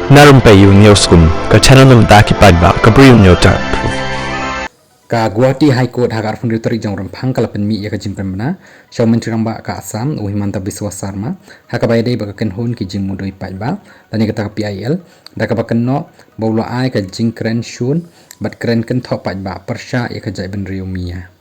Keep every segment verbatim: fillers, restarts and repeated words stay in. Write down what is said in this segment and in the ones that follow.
Na Rympei U News Kum, ka channel na bynta ki paidbah ka Bri U News Tap. Ka Guwahati High Court ha ka arphew hynriew tarik jong Rymphang ka la pynmih ïa ka jingpynbna sha u Myntri Rangbah ka Assam u Himanta Biswa Sarma ha kaba ïadei bad ka kynhun ki jingmudui paidbah lane kata ka P I L, da kaba kynnoh ba u la ai ka jingkren shun bad kren kynthoh paidbah pyrshah ïa ka jaitbynriew Miya.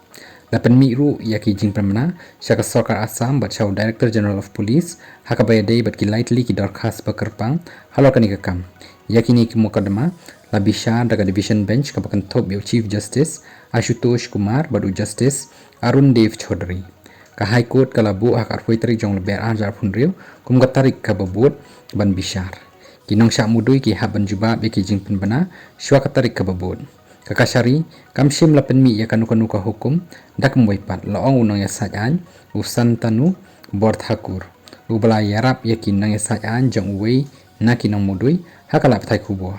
La pynmih ruh ïa ki jingpynbna sha ka sorkar Assam bad sha u Director General of Police ha kaba ïadei bad ki lai tylli ki dorkhas ba kyrpang halor kane ka kam. Ïa kine ki mukotduma la bishar da ka Division Bench kaba kynthup ïa u Chief Justice Ashutosh Kumar bad u Justice Arun Dev Chaudhary. Ka High Court ka la buh ha ka arphew tarik jong Lber ar hajar arphew hynriew kum ka tarik kaba bud ban bishar. Ki nongshah mudui ki hap ban jubab ïa ki jingpynbna shuwa ka tarik kaba bud. Ka Kashari kam shym la pynmih ïa kano kano ka hukum da kumwei pat, la ong u nongïasaid aiñ u Santanu Borthakur, uba la ïarap ïa ki nongïasaid aiñ jong uwei na ki nongmudui ha ka lad pathai khubor.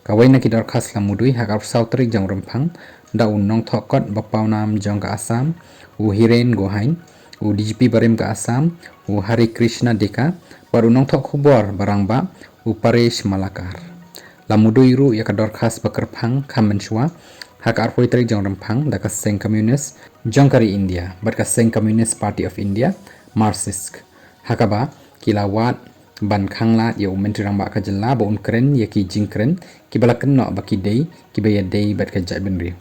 Kawei na ki dorkhas la mudui ha ka arphew saw tarik jong Rymphang da u nongthoh kot ba pawnam jong ka Assam u Hiren Gohain, u D G P barim ka Assam u Hari Krishna Deka bad u nongthoh khubor ba rangbah u Paresh Malakar. La mudui ruh ïa ka dorkhas ba kyrpang kham mynshuwa ha ka arphew tarik jong Rymphang da ka seng Communist jong ka ri India bad ka seng Communist Party of India, Marxist, ha kaba ki la wad ban khanglad ïa u Myntri Rangbah ka jylla ba un kren ïa ki jingkren kiba la kynnoh ba ki dei kiba ïadei bad ka jaitbynriew.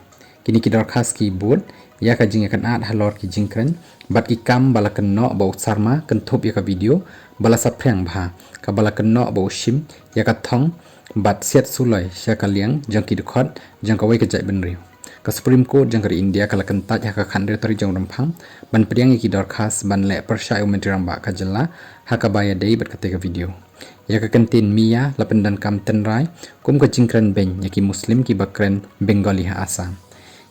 Kine ki dorkhas ki bud ïa ka jingïakynad halor ki jingkren bad ki kam ba la kynnoh ba u Sarma kynthup ïa ka video ba la saphriang bha kaba la kynnoh ba u shim ïa ka thong bad siat suloi sha ka liang jong ki dkhot jong kawei ka jaitbynriew. Ka Supreme Court jong ka ri India ka la kyntait ha ka khathynriew tarik jong Rymphang ban pdiang ïa ki dorkhas ban leh pyrshah ïa u Myntri Rangbah ka jylla ha kaba ïadei bad kata ka video. Ïa ka kyntien Miya la pyndonkam tynrai kum ka jingkren beiñ ïa ki Muslim kiba kren Bengali ha Assam.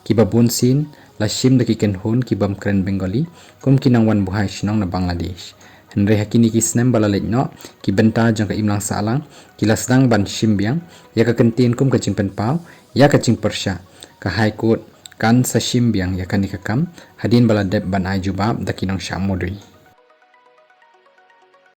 Kiba bun sien la shim da ki kynhun ki bym kren Bengali kum ki nongwan buhai shnong na Bangladesh. Hynrei ha kine ki snem ba la leit noh, ki bynta jong ka imlang sahlang ki la sdang ban shim biang ïa ka kyntien kum ka jingpynpaw ïa ka jingpyrshah. Ka High Court kan sa shim biang ïa kane ka kam hadien ba la dep ban ai jubab da ki nongshah mudui.